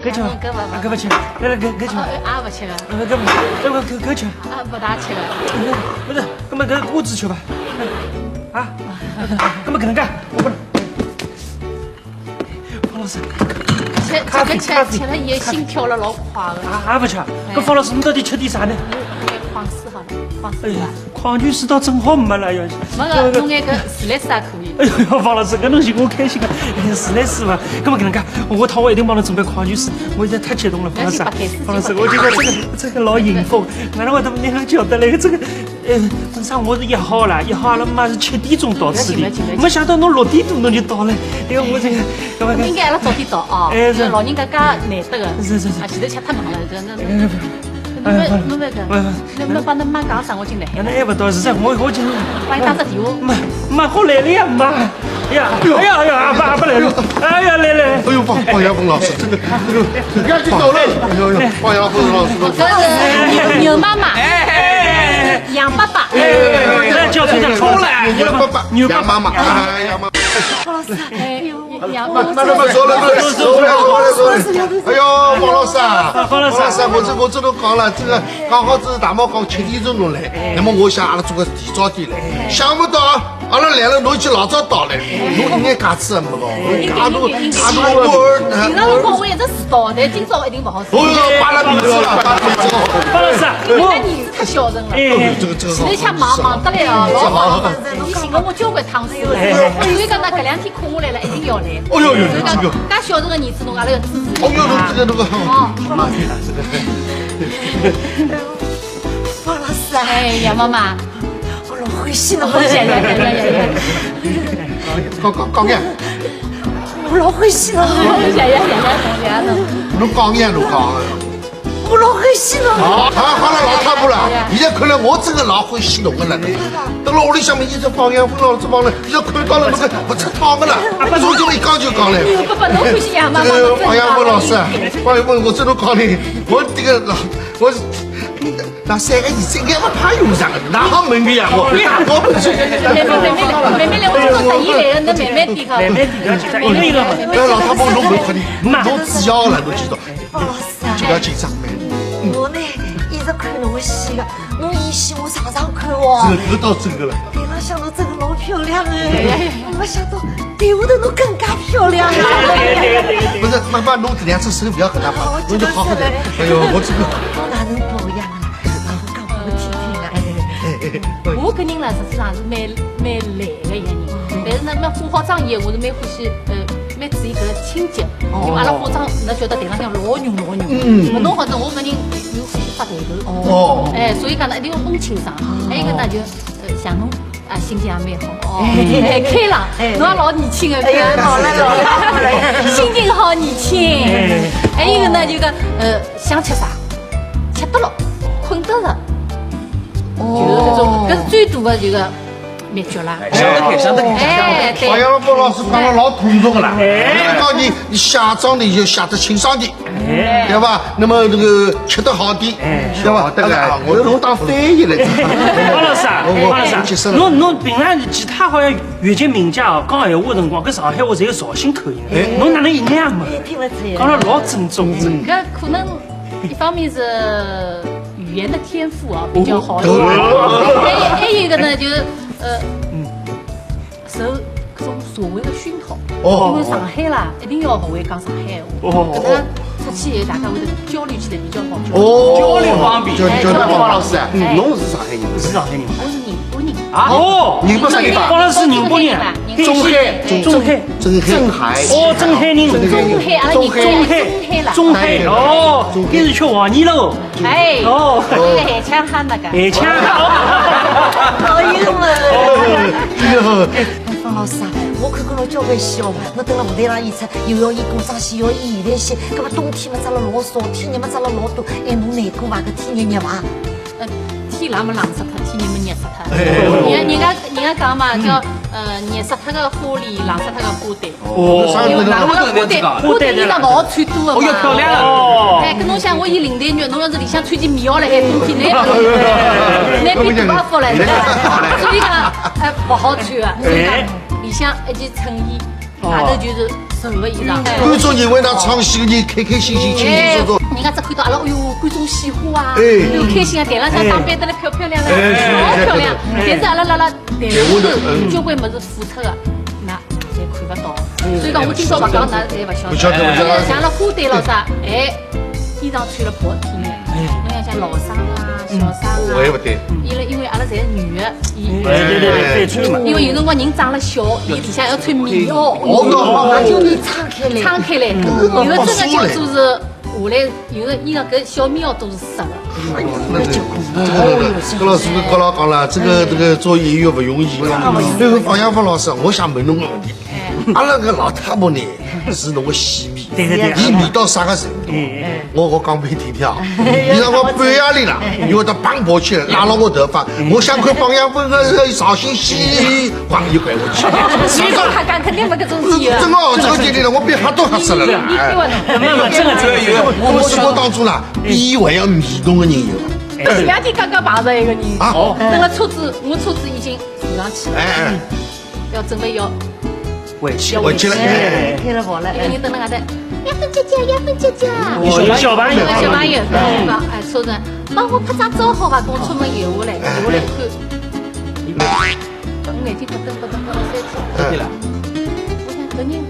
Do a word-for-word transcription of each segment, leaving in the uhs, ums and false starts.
搿吃伐？搿勿吃。来来，搿搿吃伐？啊，勿吃个。搿搿搿搿吃。啊，勿大吃个。勿是，搿么搿果子吃伐？啊，搿么搿能介，我勿能。方老师，吃，搿个吃，吃了伊心跳了老快个。啊，也勿吃。搿方老师，侬到底吃点啥呢？矿泉水好了，矿泉水。哎呀，矿泉水倒正好没了呀。没个，弄眼搿自来水也可以。 哎呦呦，方老师，搿侬寻我开心啊！哎呀，自来水嘛，搿么搿能介，下趟我一定帮侬准备矿泉水，我现在太激动了，方老师啊，方老师，我觉得这个这个老幸福，哪能会得拿侬叫得来个这个，呃，本身我是约好了，约好阿拉妈是七点钟到此地，没想到侬六点多侬就到了，哎呦，我这个，搿么应该阿拉早点到啊，哎，是。老人家介难得个，是是是，啊，前头吃太忙了，这那那，侬勿侬勿搿，侬勿帮侬妈讲声，我进来。 那也勿到，是在我我就妈，妈好来了呀，妈。哎呀，哎呀，哎呀，阿爸阿爸来了，哎呀，来来来。哎呦，方方亚峰老师，这个这个，人家就走了。哎呦呦，方亚峰老师，搿是牛牛妈妈，哎哎哎哎，羊爸爸。哎，那叫出来出来，牛爸爸，牛爸爸，羊妈妈，哎，羊妈妈。哎呦，羊妈妈。慢慢慢慢，走了走了走了走了走了。哎呦，方老师啊，方老师啊，我这我这都讲了，这个刚好这是大毛讲七点钟侬来，那么我想阿拉做个 提早点来，想勿到啊，阿拉来了，侬已经老早到了，侬应该介迟也没个，介多介多个。平常辰光我一直迟到，但今朝一定勿好迟。哦哟，摆了面子了，摆了面子了。方老师啊，我，哎，侬儿子太孝顺了。哎，这个这个好，现在像忙忙得来哦，老忙忙，侬寻了我交关趟数了，所以讲呢，搿两天空下来了，一定要来。哦哟哟，这个介孝顺个儿子，侬阿拉要支持一下。哦哟，这个这个，哦，这个。 方老师啊，哎，杨妈妈，我老欢喜侬。谢谢谢谢谢谢。讲讲讲呀，我老欢喜侬。谢谢谢谢谢谢。侬讲呀侬讲。我老欢喜侬。好好好了，老太婆了，现在看来我真的老欢喜侬了。等了屋里向面一直放羊，放了这帮人，现在看到了那个不吃汤的了，不是我这么一讲就讲了。爸爸，侬欢喜杨妈妈。这个方亚峰老师啊，方亚峰，我真的讲你，我这个老我。 那三个儿子应该勿怕用上，哪好问个呀我？我不是。妹妹妹妹来，妹妹来，我这个等伊来个，那妹妹点好。妹妹点好，一个一个好。那老太婆侬勿要客气，侬只要了，侬知道。方老师啊，就要紧张妹。我呢，一直看侬个戏个，侬演戏我常常看哦。是，搿倒真个了。对了，想侬真个老漂亮哎，没想到 对我的侬更加漂亮了。不是，妈妈，侬这两只手不要跟他碰，侬就好好的。哎呦，我这个。我哪能保养啊？啊，我讲拨我听听啊。我个人啦，实际上是蛮蛮懒个一个人，但是呢，蛮化好妆以后，我是蛮欢喜，呃，蛮注意搿个清洁，因为阿拉化妆，侬晓得台浪向老油老油，嗯，弄好之后，我个人又欢喜发呆头，哦，哎，所以讲呢，一定要弄清爽。还有一个呢，就呃，像侬 啊，心情也蛮好。哦，哎，开朗，哎，侬也老年轻个，哎呀，老了，老了，老了。心情好，年轻。哎，还有一个呢，就讲，呃，想吃啥，吃得落，困得着，哦，就是搿种，搿是最大的这个秘诀啦。哎，想得开，想得开。哎，对。方亚峰老师讲了老通俗个啦，哎，告诉你，你写妆的就写得清爽点。 哎，对吧？那么这个吃得好的，哎，对吧？好的，哎，我侬当翻译了。方老师啊，我我方老师啊，我去说了。侬侬平常其他好像越剧名家哦，讲闲话辰光，搿上海话侪有绍兴口音。哎，侬哪能一眼也没？哎，听勿出来。讲了老正宗。搿可能一方面是语言的天赋啊，比较好一点。哦，还有还有一个呢，就是呃，嗯。 受搿种社会的熏陶。哦。因为上海啦，一定要学会讲上海闲话。哦。搿能出去大家会得交流起来比较好交流。哦。交流方便。交流，哎，交流方便。方老师啊，哎。侬是上海人？是上海人。我是宁波人。啊？哦，宁波啥地方？方老师宁波人啊。宁波人。中海，中海。中海。哦，中海人。中海，阿拉宁波人，中海啦。中海，哦，搿是吃黄泥喽。 哎，哦。搿个咸腔喊那个。咸腔。哎呦喂。哎，方老师啊，我看过侬交关戏哦，侬蹲辣舞台上演出，又要演古装戏，又要演现代戏，搿么冬天嘛着了老少，天热嘛着了老多，哎，侬难过伐？搿天热热伐？呃，天冷嘛冷死脱，天热嘛热死脱。哎。人家人家人家讲嘛，叫呃，热死脱个花里，冷死脱个花旦。 哦，有哪能个花旦，花旦衣裳勿好穿多个嘛。哦，要漂亮了。哦。哎，搿侬想，我演林黛玉，侬要是里向穿件棉袄辣海，冬天难，难比大服了。所以讲，哎，勿好穿个。所以讲，哎。里向一件衬衣，外头就是十五个以上。观众认为㑚唱戏个人开开心心、轻轻松松。哎，人家只看到阿拉，哎哟，观众喜欢啊，哎，哎哟，开心啊，台浪向打扮得来漂漂亮亮，哎，是，老漂亮。是，是，是。但是阿拉辣辣台下头，台下头，嗯，交关物事付出个，㑚侪看勿到。所以讲，我今朝勿讲，㑚侪勿晓得。勿晓得，勿晓得。像阿拉花旦咯啥，哎，衣裳穿了薄点，侬像像老生啊、小生啊，哎，勿对。因为，因为阿拉侪是女个，伊，哎，对，对，对，对，穿嘛。因为有辰光人长了小，伊底下要穿棉袄，哦，哦，哦，哦，就你撑开来，撑开来，有的真的就，就是下来，有的衣裳搿小棉袄都是湿了。哎呦，那这个，这个，葛老师，葛老讲了，这个，这个做演员不容易。那个方亚芬老师，我想问侬个问题，哎，阿拉个老太婆呢，是侬个戏迷，对，对，对。伊迷到啥个程度？哎，哎。我，我讲拨伊听听啊，伊让我半夜里啦，伊会得砰跑起来，拉牢我头发，我想看方亚芬个绍兴戏， 哇，又拐过去。其实他讲肯定没搿种机会。真个哦，这个经历了，我被吓都吓死了啦。你，你，你给我弄。哎，没有，没有，这个，这个有。我，我生活当中啦，比我还要迷动的人有。前两天刚刚碰着一个人，啊？那个车子，我车子已经扶上去了，哎，哎。要准备要回去了。回去了，哎。开了跑了，一个人等了俺在，亚芬姐姐，亚芬姐姐。哦，有小朋友。有小朋友，哎，车子，帮我拍张照好吧，跟我出门游下来，游下来看。 我眼睛不瞪不瞪看了三天。对了。我想搿人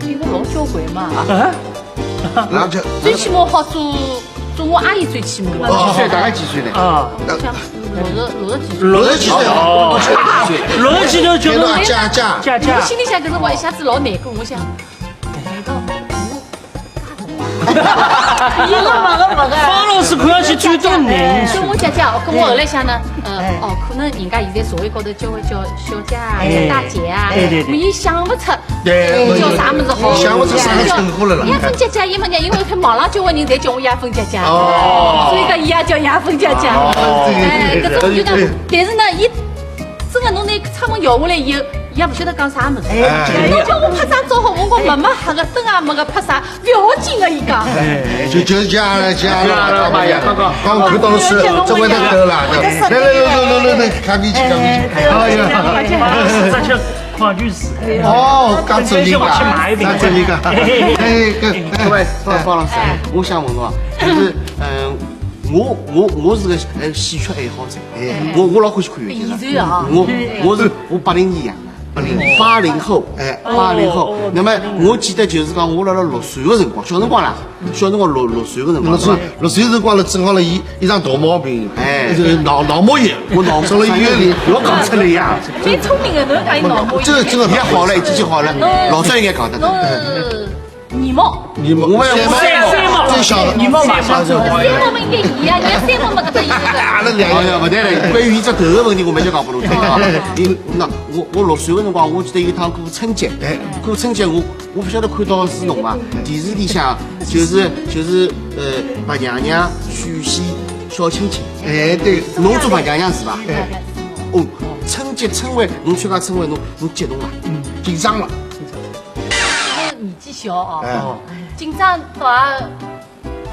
比我老交关嘛。啊？那就最起码好做，做我阿姨最起码。哦，几岁？大概几岁呢？啊。我想六十，六十几岁。六十几岁哦。六十几岁。六十几岁就加，加，加。我心里想，搿辰光一下子老难过，我想，难道我 伊拉勿个勿个。方老师看上去最多难。哎，跟我姐姐，跟我后来想呢，呃，哎。哦，可能人家现在社会高头叫叫小姐啊，哎，叫大姐啊，对对对。我也想勿出，对，叫啥物事好。想勿出啥个称呼了啦。亚芬姐姐，亚芬姐，因为伊网浪交关人侪叫我亚芬姐姐，哦。所以讲伊也叫亚芬姐姐。哦，哎，对对对，搿种就讲，对对对。但是呢，伊 真个，侬拿窗门摇下来以后，伊也勿晓得讲啥物事。哎，侬叫我拍张照好，我讲没没黑个，灯也没个，拍啥？勿要紧个，伊讲。哎，就，就是这样了，这样了，这样了，刚刚，刚刚看到是，这回得得了，来来来来来来，咖啡去，咖啡去。哎呀，这就矿泉水。哦，刚正经个，刚正经个。哎，各位，方，方老师，我想问侬啊，就是，嗯，我，我，我是个，呃，戏曲爱好者。 哎，我，我老欢喜看越剧了。演员啊。我，我是，我八零年呀，八零，八零后，哎，八零后。哦，哦，那么我记得就是讲，我辣辣六岁个辰光，小辰光啦，小辰光六，六岁个辰光，六岁，六岁辰光了，正好了，一，一场大毛病，哎，就是脑，脑膜炎，我脑，送了医院里。勿要讲出来呀。蛮聪明个，侬讲伊脑膜炎。这个，这个也好了，已经好了，嗯。老早应该讲的。侬是 二毛。二毛，我们三毛，三毛，最小的。二毛马上就三毛嘛应该一样，人家三毛嘛搿只一个。啊，那两个。哎呀，勿对了，关于伊只头个问题，我没叫讲拨侬听啊。伊，那我，我六岁个辰光，我记得有一趟过春节，哎，过春节我，我勿晓得看到是侬伐？电视里向就是，就是，呃，白娘娘、许仙、小青青。哎，对。侬做白娘娘是伐？哎。哦，春节春晚，侬参加春晚，侬，侬激动伐？嗯，紧张了。 年纪小哦，哎。紧张倒也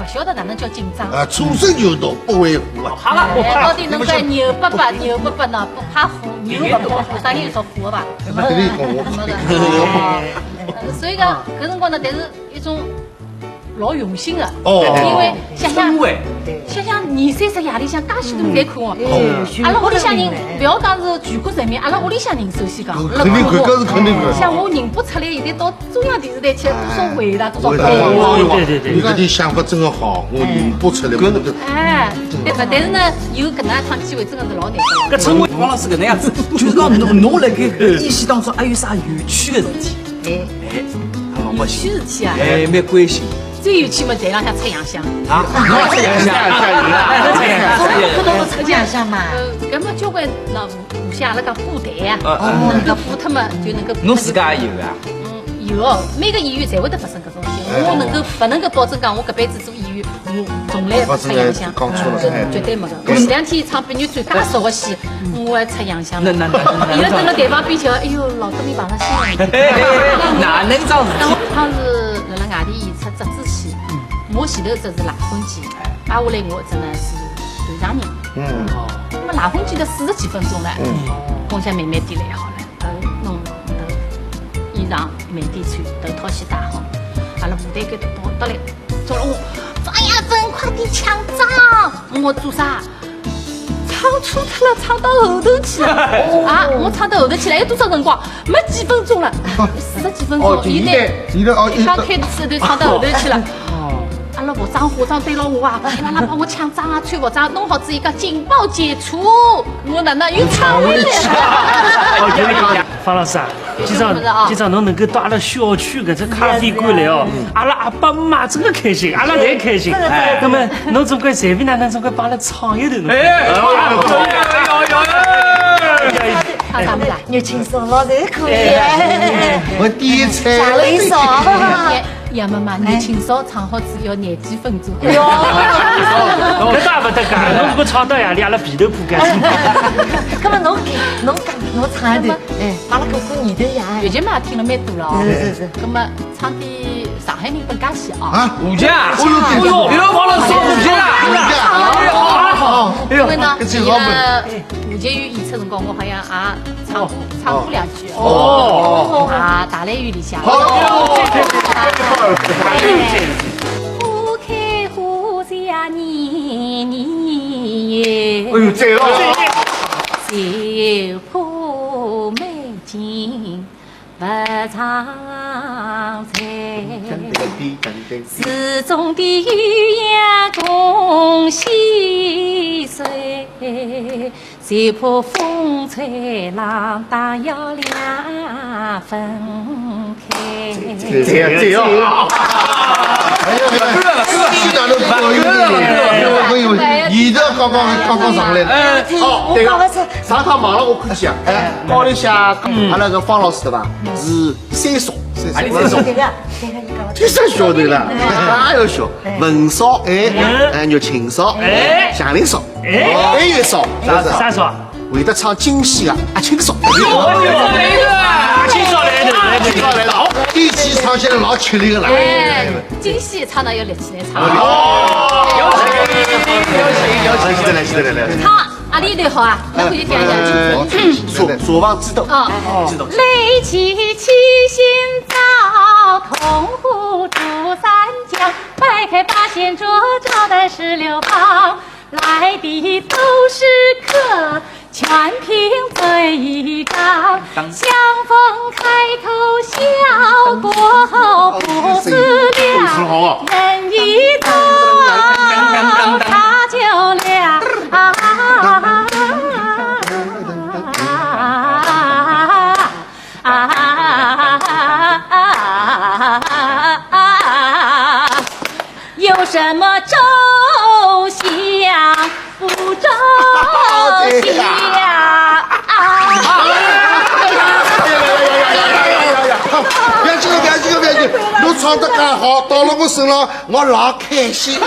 勿晓得哪能叫紧张。啊，初生牛犊不畏虎啊。好了，哎，到底能够牛巴巴，牛巴巴呢，不怕虎，牛勿怕虎，啥人有说虎的吧？那肯定虎。没的。哎，呃，所以讲，搿辰光呢，但是一种老用心的，哦。因为想想，想想年三十夜里向介许多人在看哦。嗯。阿拉屋里向人，勿要讲是全国人民，阿拉屋里向人首先讲，肯定看，搿是肯定看。像我认不出来，现在到 中央电视台去，多少回答，多少回答。哎，对，对，对。侬搿点想法真个好，我认不出来。哎，对吧？但是呢，有搿能一趟机会，真个是老难得了。搿春晚方老师搿能样子，就是讲侬，侬辣盖演戏当中还有啥有趣的事体？哎，哎，老百姓。有趣事体啊？哎，蛮关心。最有趣嘛，台浪向出洋相。啊？出洋相，出洋相。出洋相嘛。呃，搿么交关老 像阿拉讲补台呀，啊，啊。能够补脱嘛，就能够补脱。侬自家也有啊？嗯，有哦，每个演员侪会得发生搿种事体。哎。我能够，勿能够保证讲我搿辈子做演员，我从来勿出洋相，勿出洋相，讲错了，哎。绝对没个。我前两天唱《碧玉簪》，介熟个戏，我还出洋相了。那，那，那，那，伊拉蹲辣台旁边叫，哎哟，老得面碰着心了。哪能这样子？当时辣辣外地演出折子戏，嗯。我前头一只是《赖婚记》，哎。挨下来我一只呢是《断肠人》。嗯。哦。那么《赖婚记》得四十几分钟了，嗯。我想慢慢点来好了。 呃，弄，呃，衣裳，没底气，头套先戴好。阿拉舞台搿头跑得来，捉牢我，方亚芬，快点抢妆！我做啥？唱错脱了，唱到后头去了。啊，我唱到后头去了，有多少辰光？没几分钟了，十几分钟。哦，现在现在哦，刚开始的唱到后头去了。阿拉服装化妆对牢我啊，噼啦啦帮我抢妆啊，穿服装弄好之后，讲警报解除，我哪能又唱回来了？哦，有一点。方老师啊，今朝今朝侬能够到阿拉小区搿只咖啡馆来哦，阿拉阿爸阿妈真的开心，阿拉侪开心。哎，那么侬总归随便哪能总归帮阿拉唱一段。哎，哎，唱啥么子啊？玉清嫂老师可以。我第一次。夏雷嫂。呀妈妈，玉清嫂唱好只要廿几分钟。哟，搿大不得讲，侬如果唱到夜里，阿拉被头铺盖。那么侬侬讲侬唱一段，哎，阿拉过过年头呀。月姐嘛听了蛮多了哦。是是是。那么唱点上海人本家戏啊。啊，吴家，哎呦，哎呦，忘了说吴家了。吴家，哎呦，因为呢，伊呢，吴婧妤演出辰光，我好像也唱唱过两句。 哦，啊，大雷雨里向。好，这个这个这个。花开花谢年年。哎呦，这个。就怕美景不常在。始终的鸳鸯共溪水。 只怕风吹浪打要两分开。这样这样啊！哎呀，哎呀，这个这个不容易，不容易，你这刚刚刚刚上来的。哎，哦，对个，上趟忙了我看见啊，哎，高里向阿拉个方老师对吧？是三嫂，三嫂，三嫂。 听上去晓得了，哪有晓？文嫂，哎，哎，玉清嫂，哎，祥林嫂，哎，还有嫂，啥啥嫂？会得唱京戏啊，阿庆嫂。阿庆嫂来的，阿庆嫂来的，好，一起唱起来老吃力了。哎，京戏唱到要立起来唱。哦，有请，有请，有请，来，来，来，来。唱。 阿里头好啊，那我就讲一下。说说忘记的。哦，知道。来去七星灶，铜壶煮三江，摆开八仙桌，照得十六方。来的都是客，全凭嘴张。相逢开头笑过不思量，人一到他就凉。 啊啊啊啊！有什么周详不周详？不要紧，不要紧，不要紧，侬唱得介好，到了我身上，我老开心。